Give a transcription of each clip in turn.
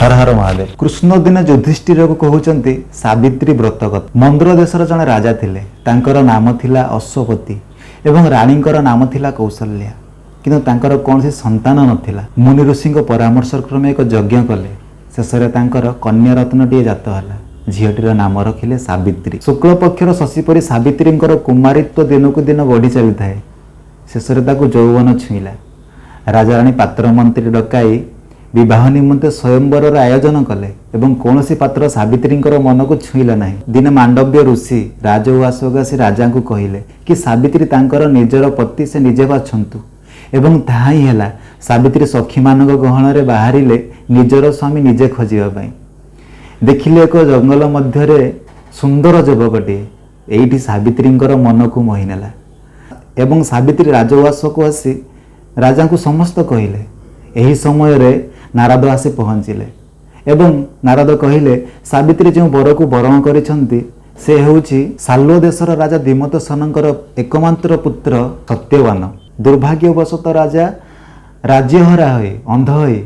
ହର ହର ମହାଦେବ। କୃଷ୍ଣ ଦିନେ ଯୁଧିଷ୍ଠିରକୁ କହୁଛନ୍ତି ସାବିତ୍ରୀ ବ୍ରତ କଥା। ମନ୍ଦ୍ର ଦେଶର ଜଣେ ରାଜା ଥିଲେ, ତାଙ୍କର ନାମ ଥିଲା ଅଶ୍ୱପତି ଏବଂ ରାଣୀଙ୍କର ନାମ ଥିଲା କୌଶଲ୍ୟା। କିନ୍ତୁ ତାଙ୍କର କୌଣସି ସନ୍ତାନ ନଥିଲା। ମୁନି ଋଷିଙ୍କ ପରାମର୍ଶ କ୍ରମେ ଏକ ଯଜ୍ଞ କଲେ। ଶେଷରେ ତାଙ୍କର କନ୍ୟା ରତ୍ନଟିଏ ଜାତ ହେଲା। ଝିଅଟିର ନାମ ରଖିଲେ ସାବିତ୍ରୀ। ଶୁକ୍ଳ ପକ୍ଷର ଶଶୀ ପରି ସାବିତ୍ରୀଙ୍କର କୁମାରୀତ୍ୱ ଦିନକୁ ଦିନ ବଢ଼ି ଚାଲିଥାଏ। ଶେଷରେ ତାକୁ ଯୌବନ ଛୁଇଁଲା। ରାଜାରାଣୀ ପାତ୍ରମନ୍ତ୍ରୀ ଡକାଇ ବିବାହ ନିମନ୍ତେ ସ୍ୱୟଂବରର ଆୟୋଜନ କଲେ ଏବଂ କୌଣସି ପାତ୍ର ସାବିତ୍ରୀଙ୍କର ମନକୁ ଛୁଇଁଲା ନାହିଁ। ଦିନେ ମାଣ୍ଡବ୍ୟ ଋଷି ରାଜଉଆସକୁ ଆସି ରାଜାଙ୍କୁ କହିଲେ କି ସାବିତ୍ରୀ ତାଙ୍କର ନିଜର ପତି ସେ ନିଜେ ବାଛନ୍ତୁ, ଏବଂ ତାହା ହିଁ ହେଲା। ସାବିତ୍ରୀ ସଖୀମାନଙ୍କ ଗହଣରେ ବାହାରିଲେ ନିଜର ସ୍ୱାମୀ ନିଜେ ଖୋଜିବା ପାଇଁ। ଦେଖିଲେ ଏକ ଜଙ୍ଗଲ ମଧ୍ୟରେ ସୁନ୍ଦର ଯୁବକଟିଏ। ଏଇଠି ସାବିତ୍ରୀଙ୍କର ମନକୁ ମୋହିନେଲା ଏବଂ ସାବିତ୍ରୀ ରାଜଉଆସକୁ ଆସି ରାଜାଙ୍କୁ ସମସ୍ତ କହିଲେ। ଏହି ସମୟରେ ନାରଦ ଆସି ପହଞ୍ଚିଲେ ଏବଂ ନାରଦ କହିଲେ, ସାବିତ୍ରୀ ଯେଉଁ ବରକୁ ବରଣ କରିଛନ୍ତି ସେ ହେଉଛି ସାଲ୍ୱ ଦେଶର ରାଜା ଦ୍ୟୁମତ୍ସେନଙ୍କର ଏକମାତ୍ର ପୁତ୍ର ସତ୍ୟବାନ। ଦୁର୍ଭାଗ୍ୟବଶତଃ ରାଜା ରାଜ୍ୟହରା ହୋଇ ଅନ୍ଧ ହୋଇ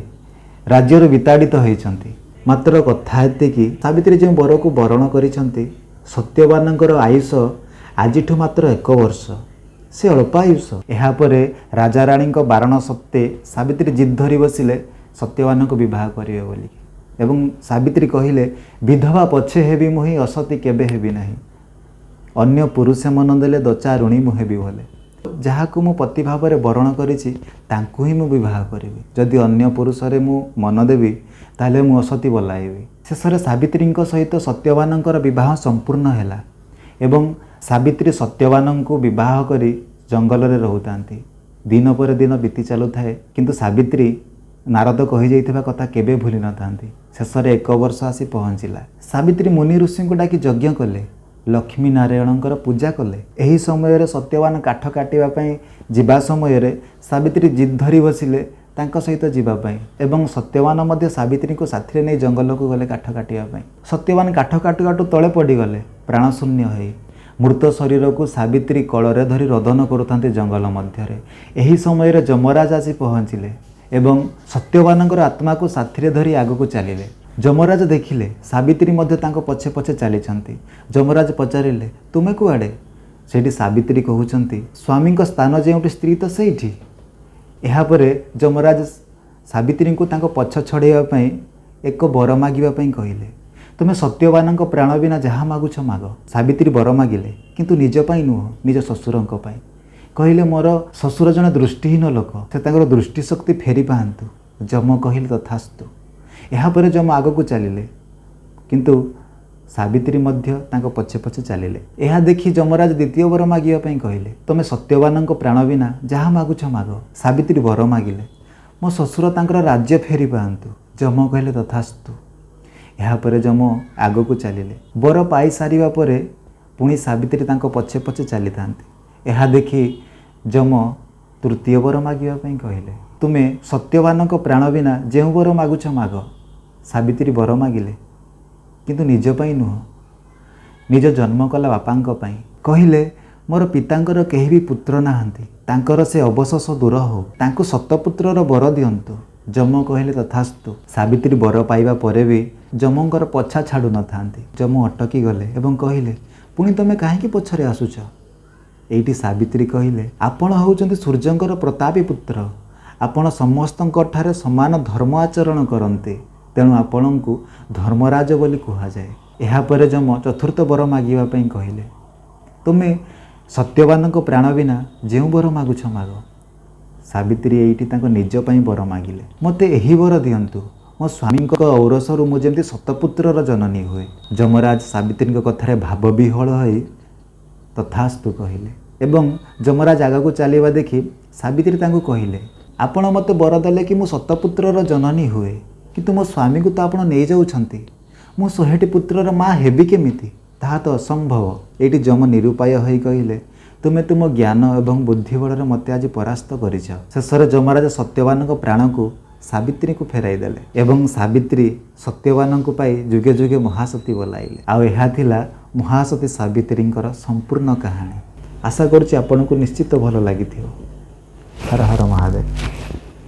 ରାଜ୍ୟରୁ ବିତାଡ଼ିତ ହୋଇଛନ୍ତି। ମାତ୍ର କଥା ଏତିକି, ସାବିତ୍ରୀ ଯେଉଁ ବରକୁ ବରଣ କରିଛନ୍ତି ସତ୍ୟବାନଙ୍କର ଆୟୁଷ ଆଜିଠୁ ମାତ୍ର 1 ବର୍ଷ, ସେ ଅଳ୍ପାୟୁଷ। ଏହାପରେ ରାଜାରାଣୀଙ୍କ ବାରଣ ସତ୍ତ୍ୱେ ସାବିତ୍ରୀ ଜିଦ୍ ଧରି ବସିଲେ ସତ୍ୟବାନଙ୍କୁ ବିବାହ କରିବେ ବୋଲି। ଏବଂ ସାବିତ୍ରୀ କହିଲେ, ବିଧବା ପଛେ ହେବି ମୁହିଁ, ଅସତୀ କେବେ ହେବି ନାହିଁ। ଅନ୍ୟ ପୁରୁଷେ ମନ ଦେଲେ ଦଚାରୁଣୀ ମୁଁ ହେବି ଭଲେ। ଯାହାକୁ ମୁଁ ପତି ଭାବରେ ବରଣ କରିଛି ତାଙ୍କୁ ହିଁ ମୁଁ ବିବାହ କରିବି। ଯଦି ଅନ୍ୟ ପୁରୁଷରେ ମୁଁ ମନ ଦେବି ତାହେଲେ ମୁଁ ଅସତୀ ବୋଲାଇବି। ଶେଷରେ ସାବିତ୍ରୀଙ୍କ ସହିତ ସତ୍ୟବାନଙ୍କର ବିବାହ ସମ୍ପୂର୍ଣ୍ଣ ହେଲା ଏବଂ ସାବିତ୍ରୀ ସତ୍ୟବାନଙ୍କୁ ବିବାହ କରି ଜଙ୍ଗଲରେ ରହୁଥାନ୍ତି। ଦିନ ପରେ ଦିନ ବିତି ଚାଲୁଥାଏ, କିନ୍ତୁ ସାବିତ୍ରୀ ନାରଦ କହିଯାଇଥିବା କଥା କେବେ ଭୁଲି ନଥାନ୍ତି। ଶେଷରେ 1 ବର୍ଷ ଆସି ପହଞ୍ଚିଲା। ସାବିତ୍ରୀ ମୁନି ଋଷିଙ୍କୁ ଡାକି ଯଜ୍ଞ କଲେ, ଲକ୍ଷ୍ମୀ ନାରାୟଣଙ୍କର ପୂଜା କଲେ। ଏହି ସମୟରେ ସତ୍ୟବାନ କାଠ କାଟିବା ପାଇଁ ଯିବା ସମୟରେ ସାବିତ୍ରୀ ଜିଦ୍ ଧରି ବସିଲେ ତାଙ୍କ ସହିତ ଯିବା ପାଇଁ ଏବଂ ସତ୍ୟବାନ ମଧ୍ୟ ସାବିତ୍ରୀଙ୍କୁ ସାଥିରେ ନେଇ ଜଙ୍ଗଲକୁ ଗଲେ କାଠ କାଟିବା ପାଇଁ। ସତ୍ୟବାନ କାଠ କାଟୁ କାଟୁ ତଳେ ପଡ଼ିଗଲେ ପ୍ରାଣଶୂନ୍ୟ ହୋଇ। ମୃତ ଶରୀରକୁ ସାବିତ୍ରୀ କଳରେ ଧରି ରୋଦନ କରୁଥାନ୍ତି ଜଙ୍ଗଲ ମଧ୍ୟରେ। ଏହି ସମୟରେ ଯମରାଜ ଆସି ପହଞ୍ଚିଲେ ଏବଂ ସତ୍ୟବାନଙ୍କର ଆତ୍ମାକୁ ସାଥିରେ ଧରି ଆଗକୁ ଚାଲିଲେ। ଯମରାଜ ଦେଖିଲେ ସାବିତ୍ରୀ ମଧ୍ୟ ତାଙ୍କ ପଛେ ପଛେ ଚାଲିଛନ୍ତି। ଯମରାଜ ପଚାରିଲେ, ତୁମେ କୁଆଡ଼େ? ସେଇଠି ସାବିତ୍ରୀ କହୁଛନ୍ତି, ସ୍ୱାମୀଙ୍କ ସ୍ଥାନ ଯେଉଁଠି ସ୍ତ୍ରୀ ତ ସେଇଠି। ଏହାପରେ ଯମରାଜ ସାବିତ୍ରୀଙ୍କୁ ତାଙ୍କ ପଛ ଛଡ଼େଇବା ପାଇଁ ଏକ ବର ମାଗିବା ପାଇଁ କହିଲେ। ତୁମେ ସତ୍ୟବାନଙ୍କ ପ୍ରାଣ ବିନା ଯାହା ମାଗୁଛ ମାଗ। ସାବିତ୍ରୀ ବର ମାଗିଲେ, କିନ୍ତୁ ନିଜ ପାଇଁ ନୁହଁ, ନିଜ ଶ୍ୱଶୁରଙ୍କ ପାଇଁ। କହିଲେ, ମୋର ଶ୍ୱଶୁର ଜଣେ ଦୃଷ୍ଟିହୀନ ଲୋକ, ସେ ତାଙ୍କର ଦୃଷ୍ଟିଶକ୍ତି ଫେରି ପାଆନ୍ତୁ। ଯମ କହିଲେ, ତଥାସ୍ତୁ। ଏହାପରେ ଯମ ଆଗକୁ ଚାଲିଲେ, କିନ୍ତୁ ସାବିତ୍ରୀ ମଧ୍ୟ ତାଙ୍କ ପଛେ ପଛେ ଚାଲିଲେ। ଏହା ଦେଖି ଯମରାଜ ଦ୍ୱିତୀୟ ବର ମାଗିବା ପାଇଁ କହିଲେ, ତୁମେ ସତ୍ୟବାନଙ୍କ ପ୍ରାଣ ବିନା ଯାହା ମାଗୁଛ ମାଗ। ସାବିତ୍ରୀ ବର ମାଗିଲେ, ମୋ ଶ୍ୱଶୁର ତାଙ୍କର ରାଜ୍ୟ ଫେରି ପାଆନ୍ତୁ। ଯମ କହିଲେ, ତଥାସ୍ତୁ। ଏହାପରେ ଯମ ଆଗକୁ ଚାଲିଲେ। ବର ପାଇସାରିବା ପରେ ପୁଣି ସାବିତ୍ରୀ ତାଙ୍କ ପଛେ ପଛେ ଚାଲିଥାନ୍ତି। ଏହା ଦେଖି ଯମ ତୃତୀୟ ବର ମାଗିବା ପାଇଁ କହିଲେ, ତୁମେ ସତ୍ୟବାନଙ୍କ ପ୍ରାଣ ବିନା ଯେଉଁ ବର ମାଗୁଛ ମାଗ। ସାବିତ୍ରୀ ବର ମାଗିଲେ, କିନ୍ତୁ ନିଜ ପାଇଁ ନୁହଁ, ନିଜ ଜନ୍ମ କଲା ବାପାଙ୍କ ପାଇଁ। କହିଲେ, ମୋର ପିତାଙ୍କର କେହି ବି ପୁତ୍ର ନାହାନ୍ତି, ତାଙ୍କର ସେ ଅବଶୋଷ ଦୂର ହେଉ, ତାଙ୍କୁ ଶତପୁତ୍ରର ବର ଦିଅନ୍ତୁ। ଯମ କହିଲେ, ତଥାସ୍ତୁ। ସାବିତ୍ରୀ ବର ପାଇବା ପରେ ବି ଯମଙ୍କର ପଛା ଛାଡ଼ୁ ନଥାନ୍ତି। ଯମ ଅଟକି ଗଲେ ଏବଂ କହିଲେ, ପୁଣି ତୁମେ କାହିଁକି ପଛରେ ଆସୁଛ? ଏଇଠି ସାବିତ୍ରୀ କହିଲେ, ଆପଣ ହେଉଛନ୍ତି ସୂର୍ଯ୍ୟଙ୍କର ପ୍ରତାପୀ ପୁତ୍ର, ଆପଣ ସମସ୍ତଙ୍କ ଠାରେ ସମାନ ଧର୍ମ ଆଚରଣ କରନ୍ତି, ତେଣୁ ଆପଣଙ୍କୁ ଧର୍ମରାଜ ବୋଲି କୁହାଯାଏ। ଏହାପରେ ଯମ ଚତୁର୍ଥ ବର ମାଗିବା ପାଇଁ କହିଲେ, ତୁମେ ସତ୍ୟବାନଙ୍କ ପ୍ରାଣ ବିନା ଯେଉଁ ବର ମାଗୁଛ ମାଗ। ସାବିତ୍ରୀ ଏଇଠି ତାଙ୍କ ନିଜ ପାଇଁ ବର ମାଗିଲେ, ମୋତେ ଏହି ବର ଦିଅନ୍ତୁ, ମୋ ସ୍ୱାମୀଙ୍କ ଔରସରୁ ମୁଁ ଯେମିତି ଶତପୁତ୍ରର ଜନନୀ ହୁଏ। ଯମରାଜ ସାବିତ୍ରୀଙ୍କ କଥାରେ ଭାବବିହ୍ୱଳ ହୋଇ ତଥାସ୍ତୁ କହିଲେ ଏବଂ ଯମରାଜ ଆଗକୁ ଚାଲିବା ଦେଖି ସାବିତ୍ରୀ ତାଙ୍କୁ କହିଲେ, ଆପଣ ମୋତେ ବର ଦେଲେ କି ମୁଁ ଶତପୁତ୍ରର ଜନନୀ ହୁଏ, କିନ୍ତୁ ମୋ ସ୍ୱାମୀଙ୍କୁ ତ ଆପଣ ନେଇଯାଉଛନ୍ତି, ମୁଁ 100ଟି ପୁତ୍ରର ମା ହେବି କେମିତି? ତାହା ତ ଅସମ୍ଭବ। ଏଇଠି ଯମ ନିରୁପାୟ ହୋଇ କହିଲେ, ତୁମେ ତୁମ ଜ୍ଞାନ ଏବଂ ବୁଦ୍ଧି ବଳରେ ମୋତେ ଆଜି ପରାସ୍ତ କରିଛ। ଶେଷରେ ଯମରାଜ ସତ୍ୟବାନଙ୍କ ପ୍ରାଣକୁ ସାବିତ୍ରୀଙ୍କୁ ଫେରାଇ ଦେଲେ ଏବଂ ସାବିତ୍ରୀ ସତ୍ୟବାନଙ୍କୁ ପାଇ ଯୁଗେ ଯୁଗେ ମହାସତୀ ବୋଲାଇଲେ। ଆଉ ଏହା ଥିଲା ମହାସତୀ ସାବିତ୍ରୀଙ୍କର ସମ୍ପୂର୍ଣ୍ଣ କାହାଣୀ। ଆଶା କରୁଛି ଆପଣଙ୍କୁ ନିଶ୍ଚିତ ଭଲ ଲାଗିଥିବ। ହର ହର ମହାଦେବ।